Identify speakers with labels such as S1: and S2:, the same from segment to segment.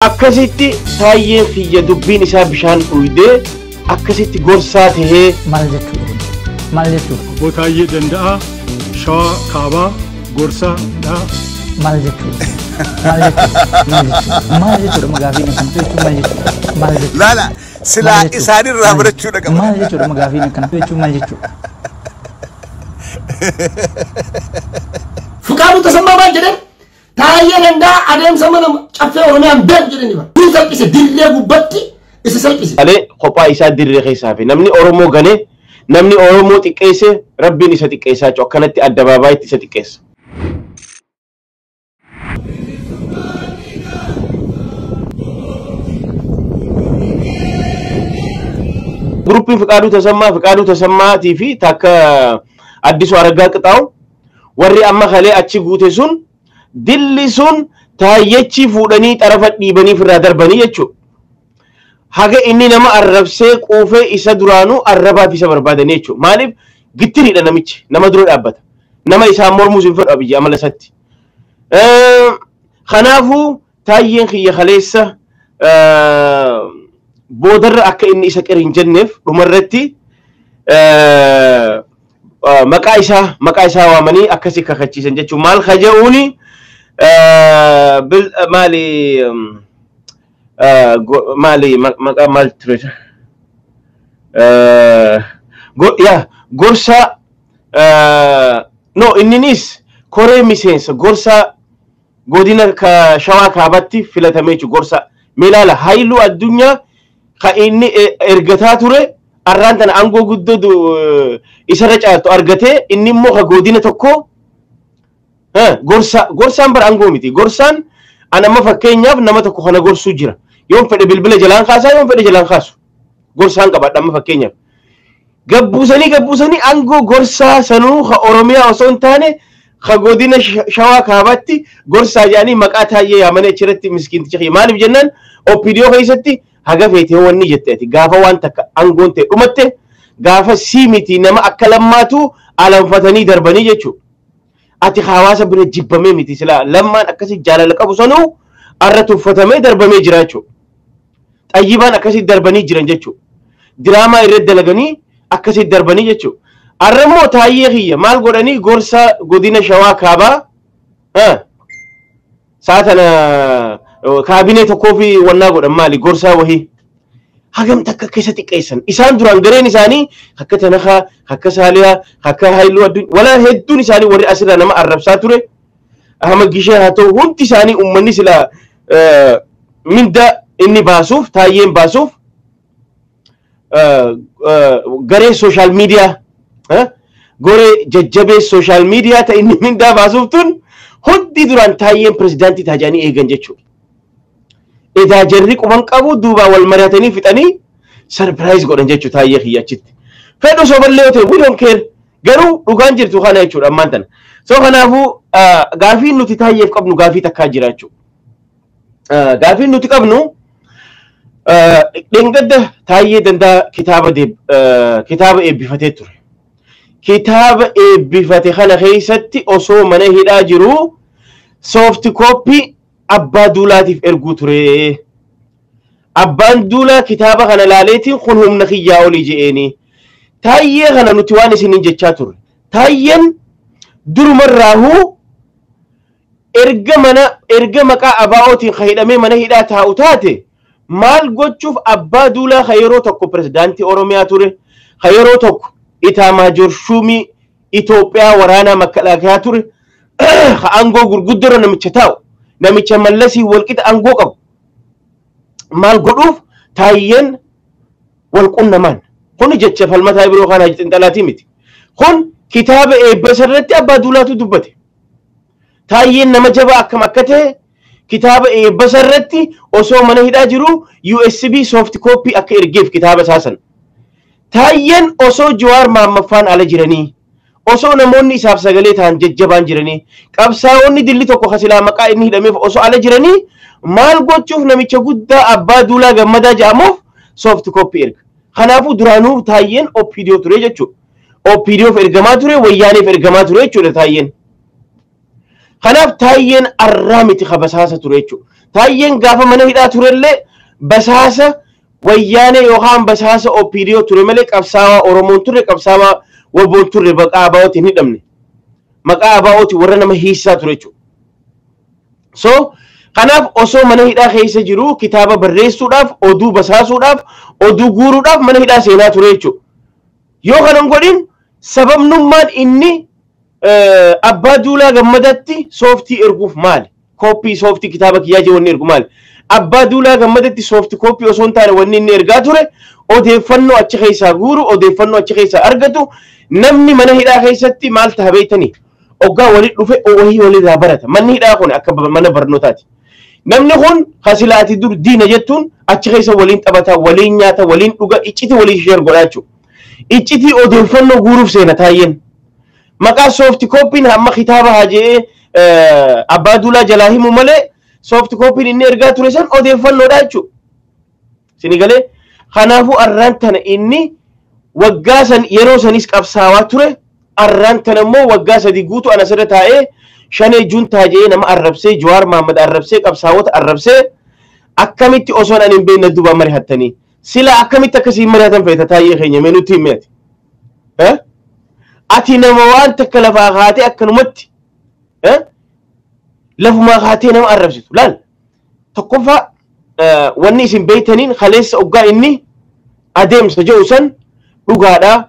S1: Akkasitti Taayyeen kiyya dubbiin isaa bishaan dhuydee akkasitti gorsaa tahee.
S2: Maal jechuudha kun? Maal jechuudha?
S3: Obbo Taayyee Danda'aa Shawaa Kaabaa Gorsaa dha.
S2: Maal jechuudha? Maal jechuudha? Maal jechuudha? Maal jechuudha gaafiin akkana jechuun maal jechuudha? Maal jechuudha?
S4: Laala silaa
S2: Maal jechuudha?
S4: isaanirraa barachuudha qaba.
S2: Maal jechuudha gaafiin akkana jechuun maal jechuudha?
S5: Fiqaaduu Tasammaa maal jedhan? Taayyee Danda'a adeemsa mana caffee Oromiyaan beeku jedhani bara. Ni salphise dirree gubbatti isa salphise.
S1: Malee kophaa isaa dirree keessaa fi namni Oromoo gane namni Oromoo xiqqeesse Rabbiin isa xiqqeessaa jechuudha. Akkanatti addabaabaayitti isa xiqqeessa. Guruppiin Fiqaaduu Tasammaa Fiqaaduu Tasammaatii fi takka Addisuu Araggaa Qixaawu warri amma kalee achi guute sun dilli sun taayyechi fuudhanii xarafa dhiibanii ofirraa darbanii jechuudha. Haga inni nama arrabsee quufee isa duraanuu arrabaaf isa barbaadanii jechuudha. Maaliif gittiriidha namichi nama dura dhaabbata. Nama isaan mormuus hin fedhu Abiyyi amala isaatti. Kanaafuu taayyeen kiyya kaleessa boodarra akka inni isa qiri hin jenneef dhumarratti maqaa isaa waamanii akkasii kakachiisan jechuudha. Maal kaja'uuni maali maali maqaa maal ture? Yaa gorsa no inninis koree miseensa gorsa godina Shawaa Kaabatti filatamee jiru gorsa. Milaala Haayiluu Addunyaa ka inni ergataa ture arraan tana aangoo guddoo isarra caaltu argatee inni immoo ka godina tokko gorsa gorsaan bara aangoo miti. Gorsaan an amma fakkeenyaaf nama tokko kana gorsuu jira. Yoon fedhe bilbila jalaan kaasaa yoon fedhe jalaan kaasu. Gorsaan qabadha amma fakkeenyaaf. Gabbuusanii aangoo gorsaa sanuu ka Oromiyaa osoo hin taane ka godina Shawaa Kaabaatti gorsaa jedhanii maqaa Taayyee yaamanii achirratti miskiinticha kiyya. Maaliif jennaan OPDO keessatti haga feetee wanni jette ati gaafa waan takka aangoon ta'e dhumatte gaafa sii miti nama akka lammaatu alanfatanii darbanii jechuudha. Ati hawaasa bira jibbamee miti silaa lammaan akkasii jaalala qabu sanuu arra tuffatamee darbamee jira jechuudha. Xayyibaan akkasii darbanii jiran jechuudha. Diraamaa irratti dalaganii akkasii darbanii jechuudha. Arra immoo Taayyee kiyya maal godhanii gorsa godina Shawaa Kaabaa sa'a tana kaabinee tokkoo fi wannaa godhan maali gorsaa wahii. Hagam takka keessa xiqqeessan. Isaan duraan gareen isaanii akka Tanakaa, akka Saaliyaa, akka Haayiluu Addunyaa walaa hedduun isaanii warri asirraa nama arrabsaa ture. Ahmad Gishee haa ta'u hundi isaanii uummanni silaa minda inni baasuuf Taayyeen baasuuf garee sooshaal miidiyaa goree jajjabee sooshaal miidiyaa ta'e inni mindaa baasuuf tun hundi duraan Taayyeen pirezidaantii taajanii eegan jechuudha. Edaa jarri quban qabu duubaa wal mari'atanii fixanii sarpiraayiz godhan jechuudha Taayyee kiyya achitti. Fedhu soballee yoo ta'e we don't care garuu dhugaan jirtu kana jechuudha ammaan tana. So kanaafuu gaafiin nuti Taayyeef qabnu gaafii takkaa jira jechuudha. Gaafiin nuti qabnu dheengadda Taayyee Danda'a kitaaba eebbifatee ture. Kitaaba eebbifate kana keessatti osoo mana hidhaa jiruu soft copy Abbaa Duulaatiif erguu ture. Abbaan Duulaa kitaaba kana laaleetiin kun humna kiyyaa olii je'eeni. Taayyee kana nuti waan isiniin jechaa turre. Taayyeen durumarraahuu erga maqaa ABO'tiin ka hidhamee mana hidhaa taa'u taate maal gochuuf Abbaa Duulaa ka yeroo tokko pirezidaantii Oromiyaa ture, ka yeroo tokko Itaamaajoor Shuumii Itoophiyaa waraanaa makkalaakayaa ture, ka aangoo gurguddoorra namicha taa'u, namicha Mallasii walqixa aangoo qabu. Maal godhuuf Taayyeen wal qunnamaan. Kuni jecha falmataa biroo kana xinxalaatii miti. Kun kitaaba eebba irratti Abbaa Duulaatu dubbate. Taayyeen nama jabaa akkam akka ta'e kitaaba eebba irratti osoo mana hidhaa jiru USB soft copy akka ergeef kitaaba isaa sana. Taayyeen osoo Jawaar Maammaffaan ala jiranii, osoo namoonni isaaf sagalee ta'an jajjabaan jiranii, qabsaa'onni dilli tokko kasilaa maqaa inni hidhameef osoo ala jiranii maal gochuuf namicha guddaa Abbaa Duulaa Gammadaa jedhamuuf soft copy erga. Kanaafuu duraanuu Taayyeen OPDO ture jechuudha. OPDOf ergamaa ture, Wayyaaneef ergamaa ture jechuudha Taayyeen. Kanaaf Taayyeen arraa miti ka basaasa ture jechuudha. Taayyeen gaafa mana hidhaa turellee basaasa wayyaanee yookaan basaasa OPDO ture malee qabsaawaa Oromoon turre, qabsaawaa WBOn turre, maqaa ABO'tiin hidhamne. Maqaa ABO'tiin warra nama hiisaa ture jechuudha. So kanaaf osoo mana hidhaa keessa jiru kitaaba barreessuudhaaf, oduu basaasuudhaaf, oduu guuruudhaaf mana hidhaa seenaa ture jechuudha. Yoo kana hin godhin sababnummaan inni Abbaa Duulaa Gammadatti sooftii erguuf maali? Kooppii sooftii kitaaba kiyyaa jee wanni ergu maali? Abbaa Duulaa Gammadatti sooftii kooppii osoo hin taane wanni inni ergaa ture odeeffannoo achi keessaa guuru, odeeffannoo achi keessaa argatu. Namni mana hidhaa keessatti maal ta'a beektanii? Oggaa walitti dhufe wahii walirraa barata. Manni hidhaa kun akka mana barnootaati. Namni kun kasilaati dur diina jettuun achi keessa waliin taphata, waliin nyaata, waliin dhuga, iccitii waliin share godhaa jechuudha. Iccitii odeeffannoo guuruuf seena Taayyeen. Maqaa soofti kooppiin hamma kitaaba haa jedhee Abbaa Duulaa jalaa himu malee soofti kooppiin inni ergaa ture san odeeffannoodha jechuudha. Sini galee kanaafuu arraan tana inni waggaa san yeroo sanis qabsaawaa ture, arraan tana immoo waggaa 3 guutuu ana asirra taa'ee shanee juntaa jedhee nama arrabsee, Jawaar Mahmad arrabsee, qabsaawota arrabsee akkamitti osoo ani hin beekne duuba mari'attanii sila akkamitti akkasiin mari'atan feeta Taayyee keenya mee nutti himi ati. Ati nama waan takka lafaa kaatee akkanumatti lafumaa kaatee nama arrabsitu laal. Tokkoffaa wanni isin beektaniin kaleessa oggaa inni adeemsa jedhu san dhugaadhaa,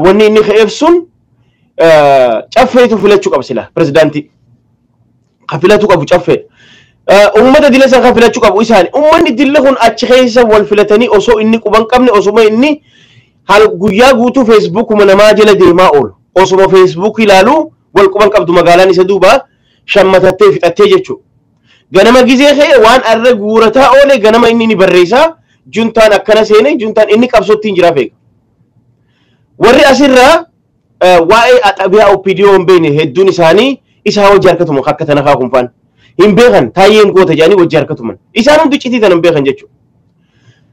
S1: wanni inni ka'eef sun caffeetu filachuu qaba sila pirezidaantii. Ka filatu qabu caffeedha. Uummata dila san ka filachuu qabu isaani. Uummanni dilla kun achi keessa wal filatanii osoo inni quban qabne, osuma inni haal guyyaa guutuu feesbuukuma namaa jala deemaa oolu. Osuma feesbuuk ilaalu wal quban qabdu magaalaan isa duuba shammatattee fixattee jechuudha. Ganama gizee ka'e waan arra guurataa oole ganama inni ni barreessaa, juntaan akkana seene, juntaan inni qabsootti hin jiraa feega. Warri asirraa waa'ee xabiyaa OPDO hin beekne hedduun isaanii isaa wajji harkatuma akka tana kaa kunfaan. Hin beekan Taayyeen goota jedhanii wajji harkatuman. Isaan hundi iccitii tana hin beekan jechuudha.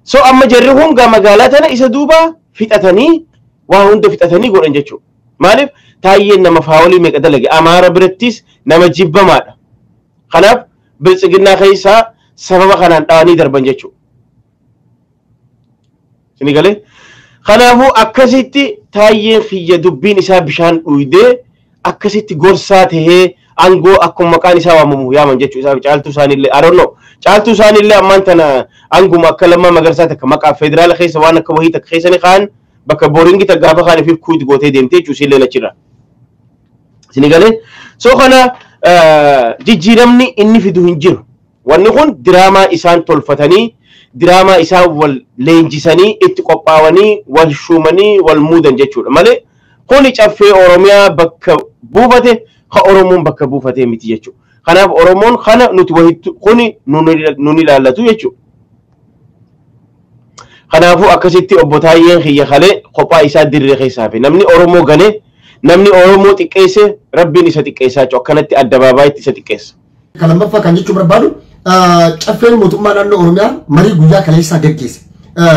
S1: So amma jarri kun gaa magaalaa tana isa duuba fixatanii waa hunda fixatanii godhan jechuudha. Maaliif Taayyeen nama faawolii meeqa dalage, Amaara birattis nama jibbamaadha. Kanaaf biltsiginnaa keessaa sababa kanaan dhawanii darban jechuudha. Isin galee? Kanaafuu akkasitti Taayyeen kiyya dubbiin isaa bishaan dhuydee akkasitti gorsaa tahee aangoo akkuma maqaan isaa waamamu yaaman jechuudha. Isaaf caaltuu isaaniillee I don't know. Caaltuu isaaniillee ammaan tana aanguma akka Lammaa Magarsaa takka maqaa federaala keessa waan akka wahii takka keessa ni kaan bakka booringi takka gaafa kaan ifiif kuuti gootee deemtee jechuudha isiillee achirra. Isin galee? So kana jijjiiramni inni fidu hin jiru. Wanni kun diraamaa isaan tolfatanii, diraamaa isaan wal leenjisanii itti qophaa'anii wal shuumanii wal muudan jechuudha malee kuni caffee Oromiyaa bakka buufate ka Oromoon bakka buufatee miti jechuudha. Kanaaf Oromoon kana nuti wahittu kuni nun ilaallatu jechuudha. Kanaafuu akkasitti obbo Taayyeen kiyya kalee kophaa isaa dirree keessaa fi namni Oromoo ganee namni Oromoo xiqqeesse Rabbiin isa xiqqeessaa jechuudha. Akkanatti addabaabaayyitti isa xiqqeessa.
S5: Kan lammaffaa kan jechuu barbaadu caffeen mootummaa naannoo Oromiyaa marii guyyaa kaleessaa gaggeesse.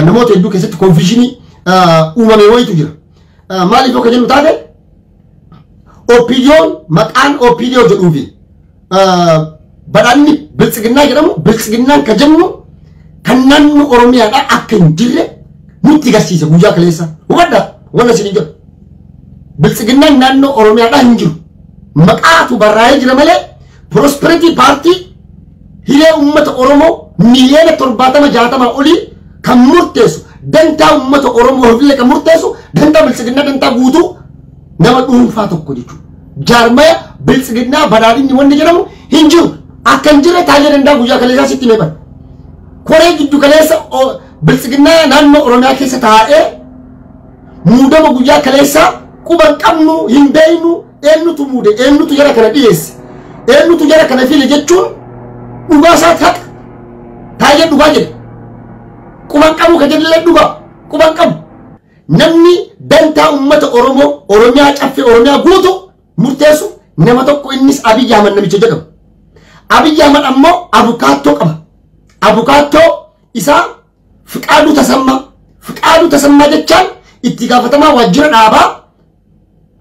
S5: Namoota hedduu keessatti konfishinii uumame wayitu jira. Maaliif yoo kan jennu taate OPDO'n maqaan OPDO jedhuu fi badhaadhni biltsiginnaa jedhamu biltsiginnaan kan jennu kan naannoo Oromiyaadhaa akka hin jirre nutti agarsiisa guyyaa kaleessa. Hubadhaa wanna isin hin jedhu. Biltsiginnaan naannoo Oromiyaadhaa hin jiru. Maqaatu barraa'ee jira malee Prosperity Party hiree uummata Oromoo miiliyoona 70-60 olii kan murteessu dantaa uummata Oromoo illee kan murteessu dantaa biltsiginnaa dantaa guutuu nama dhuunfaa tokko jechuudha. Jaarmaya biltsiginnaa badhaadhinni wanni jedhamu hin jiru. Akka hin jirre Taayyee Danda'a guyyaa kaleessaa sitti himee bara. Koree giddu kaleessa biltsiginnaa naannoo Oromiyaa keessa taa'ee muudama guyyaa kaleessaa quban qabnu hin beeknu eenyutu muude eenyutu jara kana dhiyeesse eenyutu jara kana file jechuun dhugaa isaati haqa. Taayyee dhugaa jedhe. Quban qabu kan jedhillee dhugaa quban qabu. Namni dantaa uummata Oromoo Oromiyaa caffee Oromiyaa guutu murteessu nama tokko innis Abiyyi Ahmad namicha jedhamu. Abiyyi Ahmad ammoo abukaattoo qaba. Abukaattoo isaa Fiqaaduu Tasammaa. Fiqaaduu Tasammaa jechaan itti gaafatamaa waajjira dhaabaa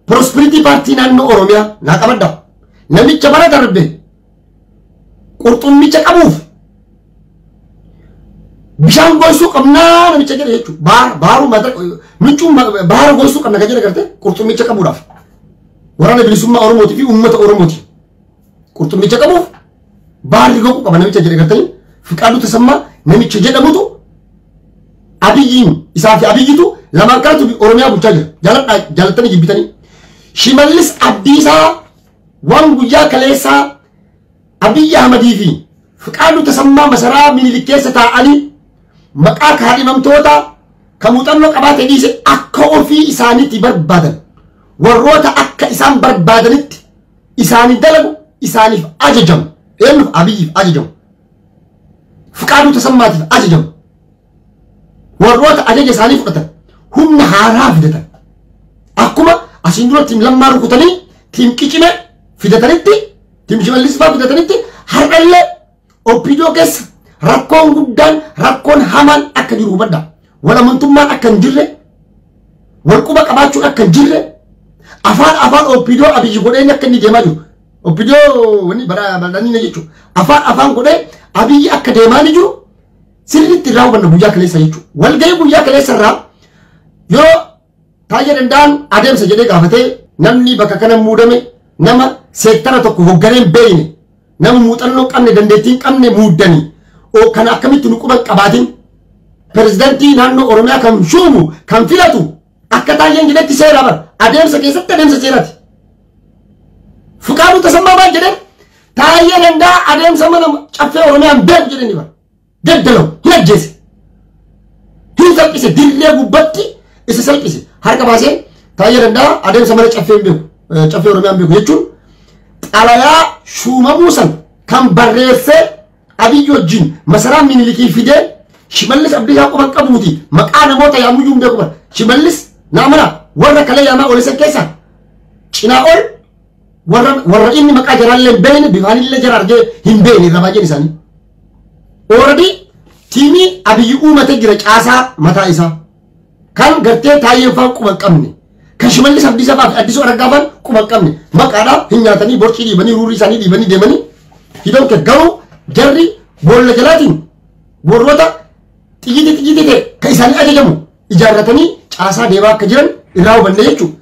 S5: Prosperity Party naannoo Oromiyaa naa qabadha. Namicha bara darbe qurxummicha qabuuf bishaan goysuu qabnaa namicha jedhe jechuudha. Baaruu michuun baara goysuu qabna kan jedhe gartee qurxummicha qabuudhaaf. Waraana bilisummaa Oromootii fi uummata Oromooti. Qurxummicha qabuuf baarri goquu qaba namicha jedhe gartanii Fiqaaduu Tasammaa namicha jedhamutu Abiyyiin isaa fi Abiyyitu lamaan kanatu Oromiyaa bulchaa jira. Jaaladhaa jaalatanii jibbitanii. Shimallis Abdiisaa waan guyyaa kaleessaa Abiyyi Ahmadii fi Fiqaaduu Tasammaa masaraa Minilik keessa taa'anii maqaa kaadhimamtoota kan muuxannoo qabaate dhiise akka ofii isaaniitti barbaadan warroota akka isaan barbaadanitti isaanii dalagu isaaniif ajajamu. Eenyuuf? Abiyyiif ajajamu. Fiqaaduu Tasammaatiif ajajamu. Warroota ajaja isaanii fudhatan humna haaraa fidatan. Akkuma asiin dura tiim Lammaa rukutanii tiim Qicime fidatanitti tiim Shimallis fa'aa fidatanitti har'allee OPDO keessa rakkoon guddaan rakkoon hamaan akka jiru hubadhaa. Wal amantummaan akka hin jirre, wal quba qabaachuun akka hin jirre, afaan afaan OPDO Abiyyi godhee akka inni deemaa jiru. OPDO wanni badhaadhina jechuudha. Afaan afaan godhee Abiyyi akka deemaa ni jiru sirriitti irraa hubanna guyyaa kaleessa jechuudha. Walgahii guyyaa kaleessa irraa yoo Taayyee Danda'aan adeemsa jedhee gaafatee namni bakka kana muudame nama seektara tokko hoogganee hin beekne nama muuxannoo qabne dandeettii hin qabne muuddanii o kana akkamitti nu quban qabaatin pirezidantii naannoo Oromiyaa kan shuumu kan filatu akka Taayyeen jedhetti seera bara adeemsa keessatti adeemsa seeraati. Fiqaaduu Tasammaa maal jedheen Taayyee Danda'aa adeemsa mana caffee Oromiyaa hin beeku jedhanii bara daddalaw hin ajjeese hin salphise dirree gubbatti isa salphise harka baasee Taayyee Danda'aa adeemsa mana caffee hin beeku caffee Oromiyaa hin beeku jechuun xalayaa shuumamuu san kan barreessee Abiyyi wajjin masaraa Minilikii fidee Shimallis Abdiisaa quba qabuuti maqaa namoota yaamuyyuu hin beeku bara Shimallis naamana warra kalee yaamaa olisan keessa cinaa ol warra inni maqaa jaraallee hin beekne bifaanillee jara argee hin beekne irra baay'een isaanii. Already tiimii Abiyyi uumate jira caasaa mataa isaa kan gartee Taayyeen fa'aa quba hin qabne kan Shimallis Abdiisaa fa'aa fi Addisuu Araggaa fa'aa quba hin qabne maqaadhaa hin nyaatanii borcii dhiibanii ruurrii isaanii dhiibanii deemanii hidhamte garuu jarri boolla jalaatiin warroota xiyyitii xiyyitii ta'e kan isaanii ajajamu ijaarratanii caasaa deemaa akka jiran irraa hubanne jechuudha.